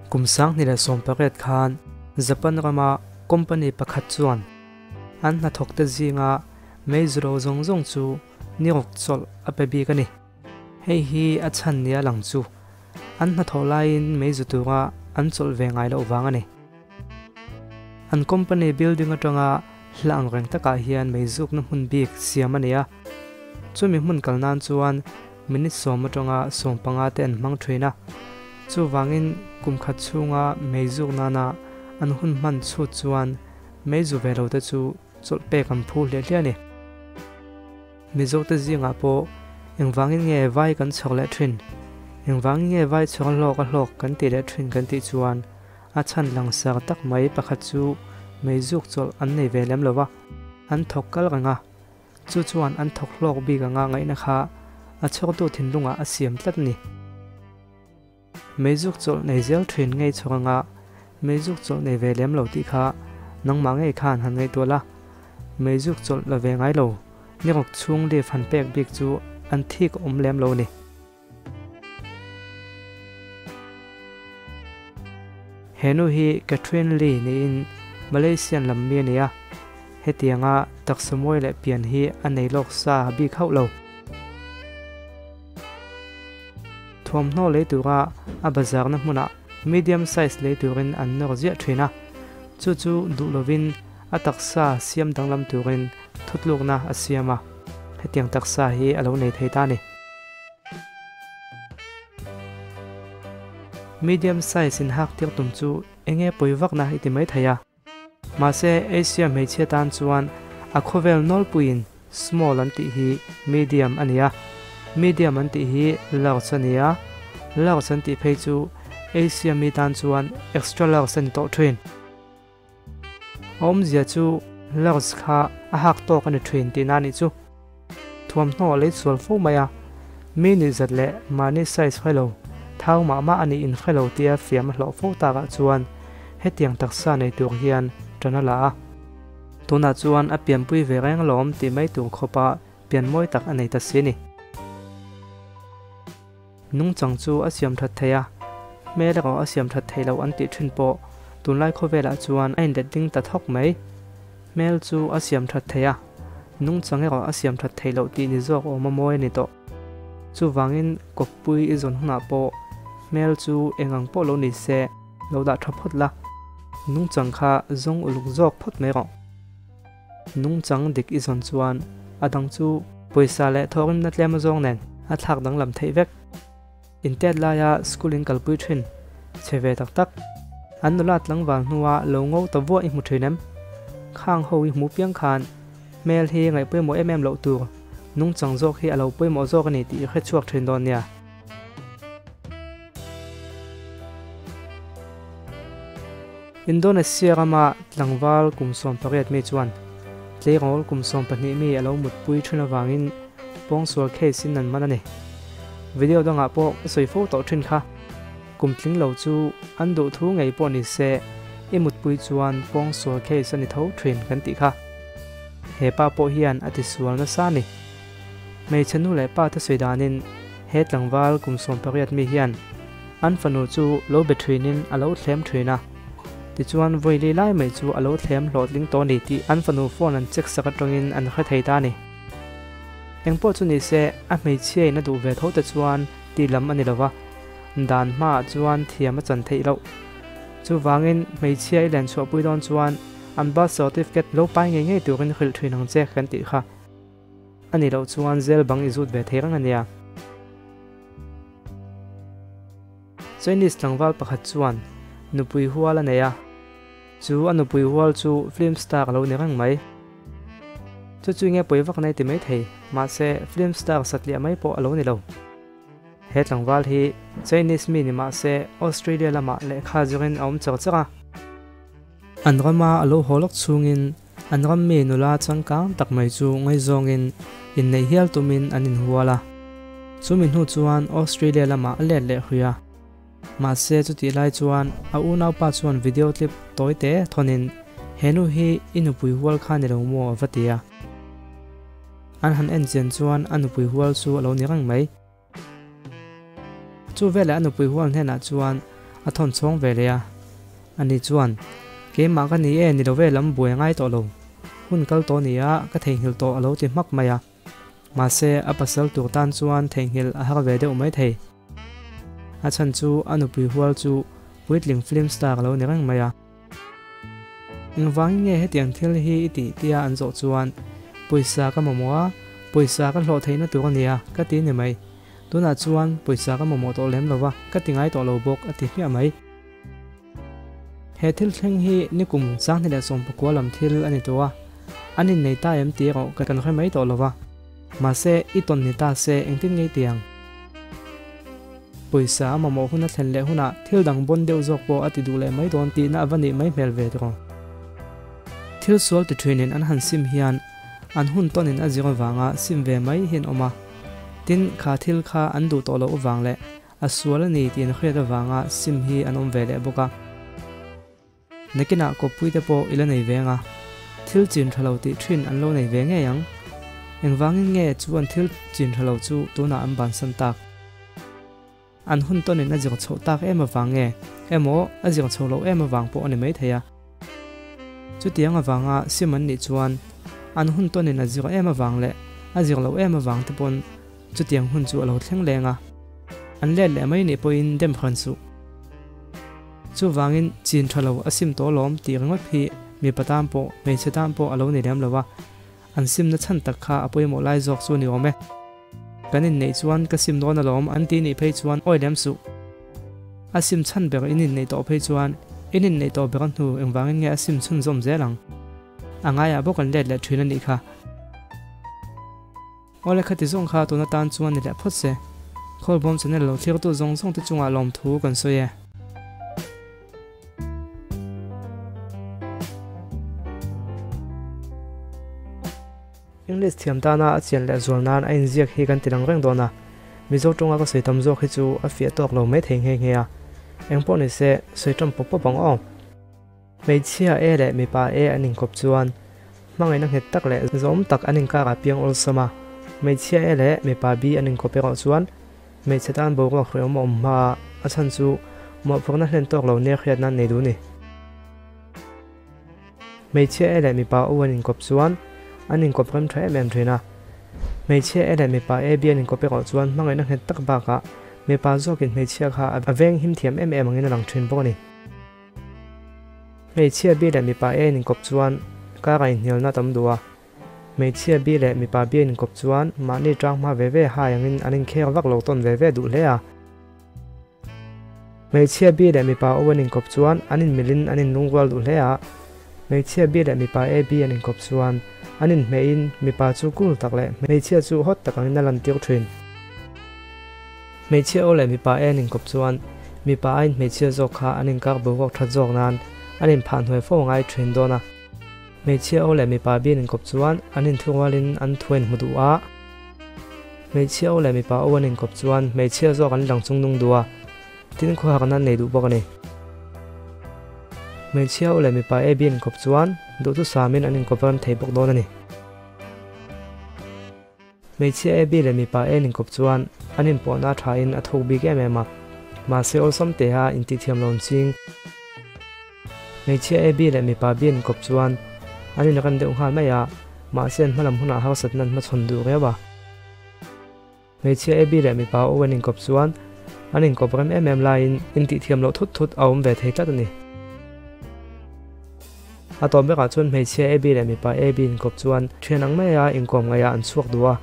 Kum 2018 khan Japan rama company pakhat chuan an hnathawkte zinga mei zu ro zawng zawng chu ni rawk chawlh a pe bik a ni. Hei hi a chhan nia lang chu an hnathawh laiin mei zu tura an chawlh ve ngai loh vang a ni. An company building atanga hla ang reng takah hian mei zukna hmun bik siam a ni a, chumi hmun kal nan chuan minute sawm atanga 15 te an hmang thin a, chuvangin kum khat chhunga mei zuk nana an hun hman chhut chuan mei zu ve lo te chu chawlh pek an phu hliah hliah a ni. Mizo te zingah pawh engvangin nge vai kan chhawk leh thin, engvangin nge vai chhawk a hlawk a hlawk kan tih leh thin kan tih chuan a chhan langsar tak mai pakhat chu mei zuk chawlh an nei ve lem lo va, an thawk kal reng a, chu chuan an thawk hlawk bik anga ngaihna kha a chhawktu thinlungah a siam tlat a ni. Mei zuk chawlh nei zel thin ngei chhawk anga mei zuk chawlh nei ve lem lo tih kha nangmah ngei khan han ngaihtuah la, mei zuk chawlh la ve ngai lo ni rawk chhung leave han pek bik chu an thik awm lem lo a ni. He nu hi Catherine Lee niin Malaysian lam mi a ni a, hetianga taksa mawi leh pian hi a nei lawk sa bik hauh lo. Thuamhnaw lei tura a bazarna hmunah medium size lei turin an nawr ziah thin a, chu chu duh lovin a taksa siam danglam turin thutlukna a siam a, hetiang taksa hi a lo nei thei ta a ni. Medium size inhak tir tum chu enge pawi vakna i ti mai thei a. Mahse Asia hmeichhia tan chuan a khawvel nawlpuiin small an tih hi medium a ni a, medium an tih hi large a ni a, large an tih phei chu Asia mi tan chuan extra large a ni tawh thin. A awmzia chu large kha a hak tawk a ni thin tihna a nih chu. Thuamhnaw a lei sual fo mai a, mi nih zat leh mahni size hre lo, thau mah mah a nih in hre lo tia fiam a hlawh fo takah chuan hetiang taksa nei tur hian tan a la a. Tunah chuan a pianpui ve reng alawm tih mai tur khawpa pian mawi tak a nei ta si a ni. Nungchang chu a siam that thei a, hmel erawh a siam that thei lo an tih thin pawh tunlai khawvelah chuan a inlet ding ta thawk mai. Hmel chu a siam that thei a, nungchang erawh a siam that thei loh tih ni zawk awm a mawi a ni tawh. Chuvangin kawppui i zawn hunah pawh hmel chu eng ang pawh lo ni se lo dah tha phawt la, nungchang kha zawng uluk zawk phawt mai rawh. Nungchang dik i zawn chuan a dang chu pawisa leh thawkrimna tlem a zawng nen a thlak danglam theih vek. Intet laia school in kalpui thin che ve tak tak. An nula tlangval hnua lo ngo ta vuah i hmu thin em? Khang ho i hmu piang khan hmel hi ngaih pawimawh em em loh tur nungchang zawk hi a lo pawimawh zawk a ni tih i hrechhuak thin dawn nia. Indonesia rama tlangval kum 18 mi chuan tleirawl kum 12 mi a lo mutpui thin avangin pawngsual case in an man a ni. Video dangah pawh ka sawi fo tawh thin kha. Kum tling lo chu an duh thu ngei pawh ni se i mutpui chuan pawngsual case a ni tho thin kan tih kha. He pa pawh hian a tisual nasa a ni. Hmeichhe nu leh pa te sawi danin he tlangval kum 18 mi hian an fanu chu lo be thinin a lo thlem thin a. Tichuan vawi li lai mai chu a lo thlem hlawhtling tawh a ni tih an fanu phone an check sak atangin an hre thei ta a ni. Engpawh chu ni se a hmeichhia in a duh ve tho te chuan tih lam a ni lova, dan hmaah chuan thiam a chan theih loh. Chuvangin hmeichhia i len chhuahpui dawn chuan an birth certificate lo pai ngei ngei turin hrilh thin ang che kan tih kha. A nih loh chuan zel bang i zut ve thei reng a nia. Chinese tlangval pakhat chuan nupui hual a nei a, chu a nupui hual chu film star a lo ni reng mai. Chu chu nge pawi vak nei ti mai thei, mahse film star satliah mai pawh a lo ni lo. He tlangval hi Chinese mi ni mahse Australia lamah lehkha zirin a awm char char a. An rama a lo haw lawk chhungin An ram mi nula changkang tak mai chu ngaihzawngin inneih hial tumin an inhual a. Chumi hnu chuan Australia lamah a let leh hrui a. Mahse chutih lai chuan a unaupa chuan video clip tawi te thawnin he nu hi i nupui hual kha ni lo maw a va ti a. An han en chian chuan a nupui hual chu a lo ni reng mai. Chu veleh a nupui hual hnenah chuan a thawn chhawng ve leh a. Ani chuan, Keimah ka ni e, ni lo ve lam buai a ngai tawh lo. Hun kal tawh ni a, ka theihnghilh tawh a lo ti hmak mai a. Mahse, a pasal tur tan chuan theihnghilh a har ve deuh mai thei. A chhan chu a nupui hual chu puitling film star a lo ni reng mai a. Engvangin nge hetiang thil hi i tih tia an zawh chuan, Pawisa ka mamawh a, pawisa ka hlawh theihna tur a nia, ka ti ni mai. Tunah chuan pawisa ka mamawh tawh lem lo va, ka ti ngai tawh lo bawk, a ti hmiah mai. He thil thleng hi nikum 2019 lam thil a ni tawh a, an innei ta em tih erawh kan hre mai tawh lo va. Mahse, i tawn ni ta se engtin ngei ti ang? Pawisa a mamawh hun a thlen leh hunah thil dang bawn deuh zawk pawh a ti duh leh mai dawn tihna a va nih mai hmel ve tawh. Thil sual ti thinin an han sim hian an hun tawnin a zir avanga sim ve mai hi an awm a. Tin, kha thil kha an duh tawh loh avang leh a sual a ni tih an hriat avanga sim hi an awm ve leh bawk a. Nakinah kawppuite pawh i la nei ve ang a, thil chin tha lo tih thin an lo nei ve ngei ang. Engvangin nge chu an thil chin tha lo chu tunah an bansan tak? An hun tawnin a zir chhoh tak em avang nge emaw a zir chho loh em avang pawh a ni maithei a. Chutiang avanga sim an nih chuan an hun tawnin a zir em avang leh a zir loh em avang te pawn chutiang hun chu a lo thleng leng a. An let leh mai nih pawhin dem hran suh. Chuvangin chin tha lo a sim tawh lawm tih ringawt hi mipa tan pawh hmeichhe tan pawh a lo ni lem lo a, an simna chhan tak kha a pawimawh lai zawk chu a ni awm e. Kan inneih chuan ka sim dawn alawm an tih nih phei chuan awi lem suh. A sim chhan ber in inneih tawh phei chuan in inneih tawh ber a hnu engvangin nge a sim chhunzawm zel ang? A ngaiah bawk an let leh thin a nih kha. Awle khati zawng kha tuna tan chuan ni leh phawt se. Khawlbawm channel lo thlirtu zawng zawng te chungah lawmthu kan sawi e. English thiam tana a chian leh zual nan a inziak hi kan ti lang reng dawn a, Mizo tawnga ka sawi tam zawk hi chu a fiah tawk lo mai thei nghe nghe a. Engpawh ni se, sawi ṭawm pawp pawp ang aw. Hmeichhia e leh mipa e an inkawp chuan hmangaihna nghet tak leh zawm tak an inkarah piang awlsam a, hmeichhia e leh mipa bi an inkawp erawh chuan hmeichhe tan boruak hreawm a awm hma a, a chhan chu mawhphurhna hlen tawk lo nia hriatna an nei duh a ni. Hmeichhia e leh mipa u an inkawp chuan an inkawp rem tha em em thin a. Hmeichhia e leh mipa e bi an inkawp erawh chuan hmangaihna nghet tak bakah mipa zawkin hmeichhia kha a veng him thiam em em angin a lang thin bawk a ni. Hmeichhia bi leh mipa e an inkawp chuan kar a inhnialna tam duh a. Hmeichhia bi leh mipa bi an inkawp chuan mahni tang hma ve ve hai angin an inkher vak lo tawn ve ve duh hle a. Hmeichhia bi leh mipa u an inkawp chuan an inmilin an inlungrual duh hle a. Hmeichhia bi leh mipa A bi an inkawp chuan an inhmehin mipa chu cool tak leh hmeichhia chu hot tak angin a lantir thin. Hmeichhia u leh mipa A an inkawp chuan mipa aiin hmeichhia zawk kha an inkar boruak that zawk nan an inphah hnuai fo ngai thin dawn a. Hmeichhia u leh mipa bi an inkawp chuan an inthurualin an thu a inhmu duh a. Hmeichhia u leh mipa u an inkawp chuan hmeichhia zawk an lang chung nung duh a, tin khuahakna an nei duh bawk a ni. Hmeichhia u leh mipa A bi an inkawp chuan duhthusamin an inkawp ram thei bawk dawn a ni. Hmeichhia A bi leh mipa A an inkawp chuan an inpawhna a thain a thuk bik em em a, mahse awlsam teha intihthiam lo an ching. Hmeichhia A bi leh mipa bi an inkawp chuan an inrem deuh nghal mai a, mahse an hmalam hunah harsatna an hmachhawn duh riau a. Hmeichhia A bi leh mipa U an inkawp chuan an inkawp rem em em laiin intihthiam loh thut thut a awm ve thei tlat a ni. A tawp berah chuan hmeichhia A bi leh mipa A bi inkawp chuan thian ang maia inkawm ngaihah an chhuak duh a,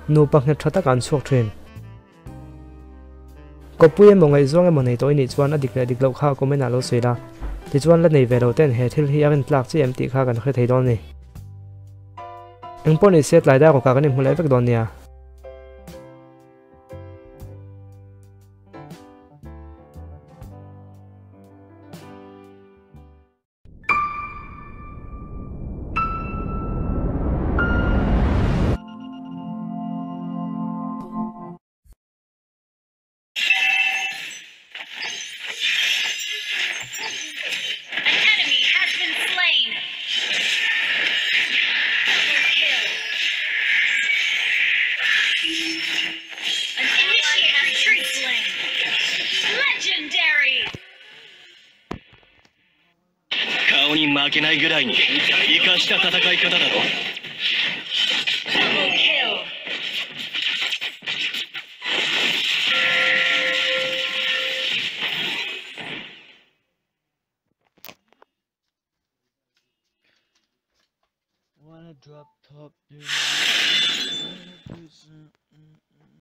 nupa nghet tha takah an chhuak thin. Kawppui emaw ngaihzawng emaw nei tawh i nih chuan a dik leh dik loh kha comment ah lo sawi la, tichuan la nei ve lo ten he thil hi a rintlak chi em tih kha kan hre thei dawn a ni. Engpawh ni se tlai dar rawkah kan inhmu leh vek dawn nia. 顔に負けないぐらいに生かした戦い方だろ。 Double kill. Wanna drop top, do wanna do some,